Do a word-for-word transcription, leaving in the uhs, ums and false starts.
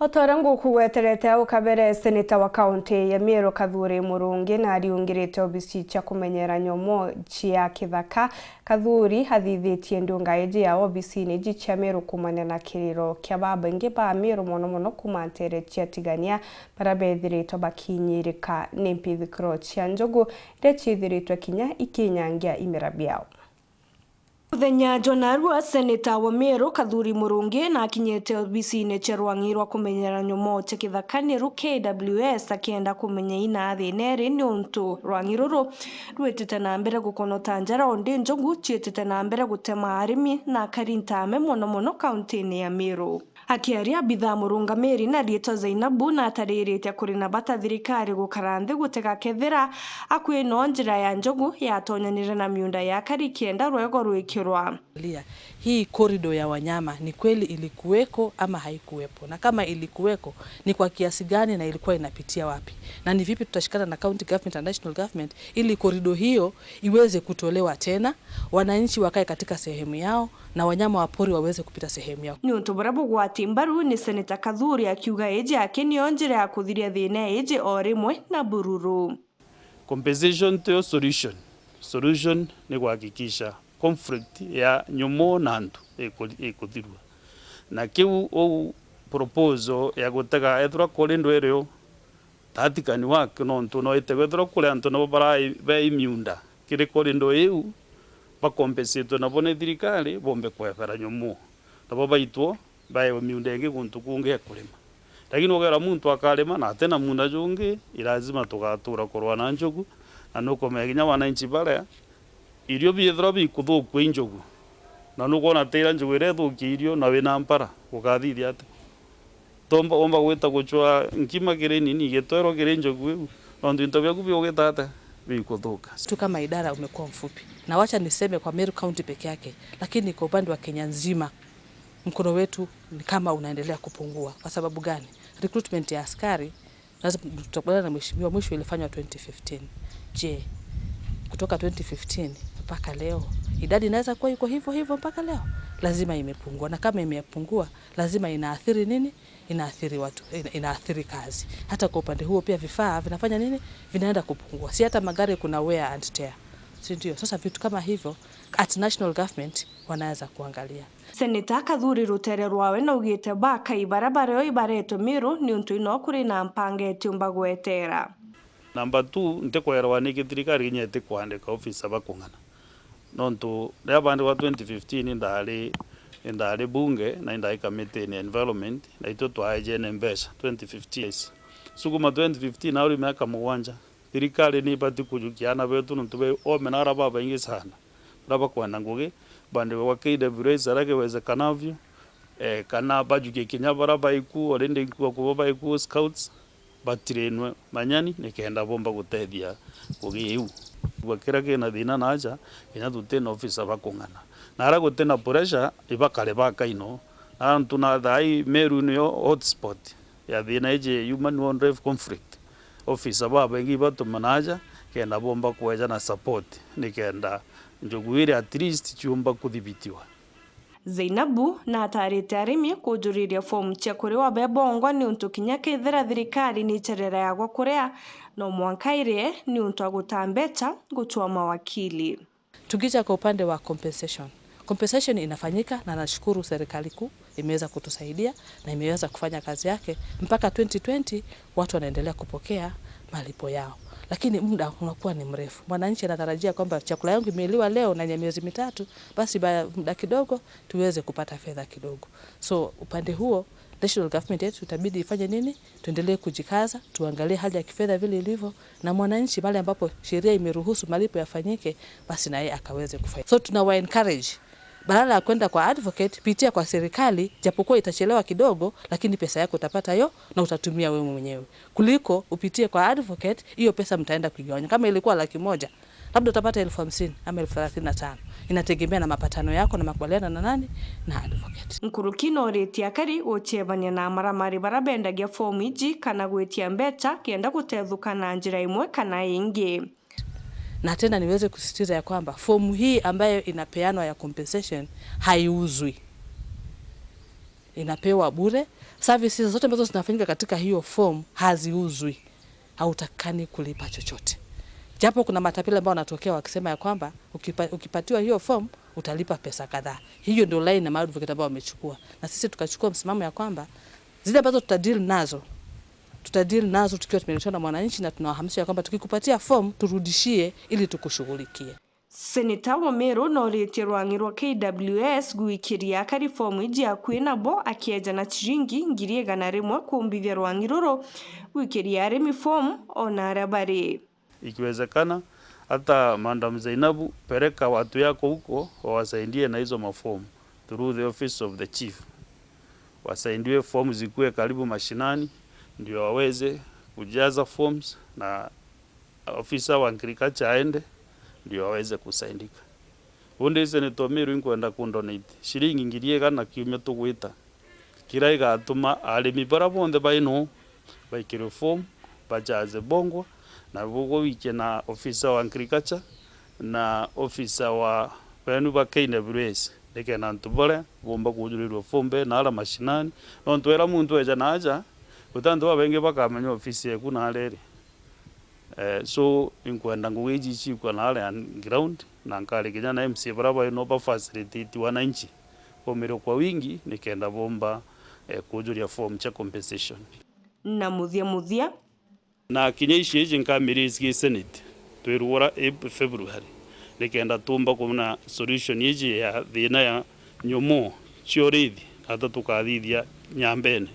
O ta uria ngukugweterete au kabere, seneta wa kaunti ya Meru Kathuri Murungi nariungirite obisi cia kumenyera nyomo cia kithaka. Kathuri athithitie ndunga iji ya obisini iji cia Meru kuumania na kiriro kia babaingi ba Meru, mono mono kuuma nteere cia Tigania, baria bethiritwe bakinyirika ni mpithukiro cia njogu iria ciithiritwe kinya ikinyangia imera biao. Muthenya jwa narua, seneta wa Meru Kathuri Murungi nakinyite obisine cia rwang'i rwa kumenyera nyomo cia kithaka, niru K W S, akienda kumenya ina thina iri, niuntu rwang'i ruru rwitite na mbere gukonota njara, o ndi njogu ciitite na mbere gutema arimi na akari ntame, mono mono kauntine ya Meru. Akiaria, abithaa murungamiri na riitwa Zainabu natariritie kuri na bata thirikari gukara nthi gutega kethira akui no njira ya njogu yatonyanire na miunda ya akari kenda rwego rwikirwa. Lia, hii corridor ya wanyama ni kweli ilikuweko ama haikuwepo? Na kama ilikuweko, ni kwa kiasi gani na ilikuwa inapitia wapi? Na ni vipi tutashikana na county government na national government ili corridor hiyo iweze kutolewa tena, wananchi wakae katika sehemu yao na wanyama wa pori waweze kupita sehemu yao. Niuntu buria bugwati mbaru ni Seneta Kathuri akiuga iji aki niyo njira ya kuthiria thina iji o rimwe na bururu. Compensation tiyo solution. Solution ni kuhakikisha conflict ya nyomo na antu iku-, ikuthirua. Na kiu uu proposal ya gutega ethirwa kuri ndwerio, that can work, nontu no ite kwethirwa kuri antu nabo barai-, bai miunda kiri corridor iu, bakompensatwe nabo ni thirikari, bombe kwebera nyomo. Nabo baitwo, baewe miunda ingi guntu kungi ya kurima. Lakini ukeera muntu akarima na atina muunda jungi, i lazima tugatura kurwa na njogu, na nukumenya kinya wananchi baria irio biethirwa bikuthukua i njogu, na nukwona tira njogu iria ithukia irio na wina mpara, gukathithia atia? Tomba, omba gwita gucwa nkima kiri nini, gitwero kiri njogu iu, nontu into biaku biugita atia? Bikuthuka. Tu kama idara umekuwa mfupi. Na wacha niseme kwa Meru County peke yake, lakini kwa upande wa Kenya nzima, mkono wetu ni kama unaendelea kupungua. Kwa sababu gani? Recruitment ya askari, lazima tutakubaliana na mheshimiwa, mwisho ilifanywa twenty fifteen. Je, kutoka twenty fifteen mpaka leo, idadi inaweza kuwa iko hivyo hivyo mpaka leo? Lazima imepungua. Na kama imepungua, lazima inaathiri nini? Inaathiri watu, ina-, inaathiri kazi. Hata kwa upande huo pia vifaa vinafanya nini? Vinaenda kupungua. Si hata magari kuna wear and tear. Si ndio? Sasa vitu kama hivyo, at national government wanaweza kuangalia. Seneta Kathuri rutere rwawe naugite bakai baria bario ibaretwe Meru niuntu ino kuri na mpanga itiumba gwetera. Number two, ntikwerwa niki thirikari kinya itikwandika ofisa ba kung'ana. Nontu riria bandikwa twenty fifteen, indari, indari bunge na indari kamitini ya environment, na itwe twaejene mbeca twenty fifteen. Sukuma twenty fifteen, au ri miaka mugwanja, thirikari ni ibati kujukia aana betu nontu be ome na ara babaingi sana. Baria bakwenda ngugi, bandikwe kwa K W S haraka iwezekanavyo, eh, kana bajukie kinya baria baiku, already nkuwa kuba baiku scouts, batrainwe manyani nikenda bomba gutethia ngugi iu. Kwa kiria kina thina na aja, kinya tutina officer ba kung'ana. Na aria gutina pressure, ibakare bakaino. Na antu na thaai Meru niyo hotspot ya thina iji ya human wildlife conflict. Officer babaingi ibatumana aja, kenda bomba kweja na support, nikenda njogu iri at least ciumba kuthibitiwa. Zainabu natarite arimi kujuriria fomu cia kuriwa be bongwa niuntu kinya kethira thirikari ni icereragwa kuria, no mwanka irie niuntu wa guta mbeca gucwa mawakili. Tukija kwa upande wa compensation. Compensation inafanyika na nashukuru serikali kuu imeweza kutusaidia na imeweza kufanya kazi yake. Mpaka twenty twenty watu wanaendelea kupokea malipo yao. Lakini muda unakuwa ni mrefu. Mwananchi anatarajia kwamba chakula yangu imeliwa leo na ni ya miezi mitatu, basi ba-, muda kidogo tuweze kupata fedha kidogo. So, upande huo, national government yetu itabidi ifanye nini? Tuendelee kujikaza, tuangalie hali ya kifedha vile ilivyo, na mwananchi mahali ambapo sheria imeruhusu malipo yafanyike, basi na yeye akaweze kufanya. So, tunawa encourage, badala ya kwenda kwa advocate, pitia kwa serikali, japokuwa itachelewa kidogo, lakini pesa yako utapata yo na utatumia wewe mwenyewe. Kuliko upitie kwa advocate, hiyo pesa mtaenda kuigawanya. Kama ilikuwa laki moja, labda utapata elfu hamsini ama elfu thelathini na tano. Inategemea na mapatano yako na makubaliano na nani? Na advocate. Nkuruki noritie akari guciebania na amaramari baria bendagia fomu iji kana gwitia mbeca kenda gutethuka na njira imwe kana ingi. Na tena niweze kusisitiza ya kwamba fomu hii ambayo inapeanwa ya compensation haiuzwi. Inapewa bure, Services zote ambazo zinafanyika katika hiyo form haziuzwi, hautakani kulipa chochote, japo kuna matapeli ambao wanatokea wakisema ya kwamba ukipa, ukipatiwa hiyo form utalipa pesa kadhaa. Hiyo ndio line na advocate ambao wamechukua, na sisi tukachukua msimamo ya kwamba zile ambazo tutadeal nazo tutadeal nazo tukiwa tumeeleweshana na mwananchi, na tunawahamasisha ya kwamba tukikupatia form turudishie ili tukushughulikie. Seneta wa Meru nooritie rwang'i rwa K W S gwikiria akari fomu iji akui nabo akieja na ciringi ngiri igana rimwe kumbithia rwang'i ruru gwikiria arimi fomu ona aria bari. Ikiwezekana, hata Madam Zainabu, peleka watu yako huko wawasaidie na hizo mafomu through the office of the chief. Wasaidiwe fomu zikuwe karibu mashinani ndio waweze kujaza forms na ofisa wa agriculture aende ndio aweze kusaidika. Undi Seneta Meru inkwenda kundonate ciringi ngiri igana kiumia tugwita, kira igatuma arimi bara bonthe baino baikirwe form, bajaze bongwa, na bugwikia na ofisa wa agriculture na ofisa wa benu ba K W S, nikenda antu baria bomba kujurirwa form be na ara mashinani, nontu era muntu eja na aja, guti antu babaingi bakamenya ofisi yeku na aria iri. Eh, so, inkwenda ngugi iji icikwa na aria ground, na nkari kinya na M C A bara baino ba facilitate wananchi baumirwe kwa wingi, nikenda bomba, eh, kujuria form cia compensation. Na muthia muthia. Na kinya icio iji nkamiraise gi Senate, twirugura Ap-, February, nikenda tumba kuona solution iji ya thina ya nyomoo cia urithi, ata tukathithia Nyambene.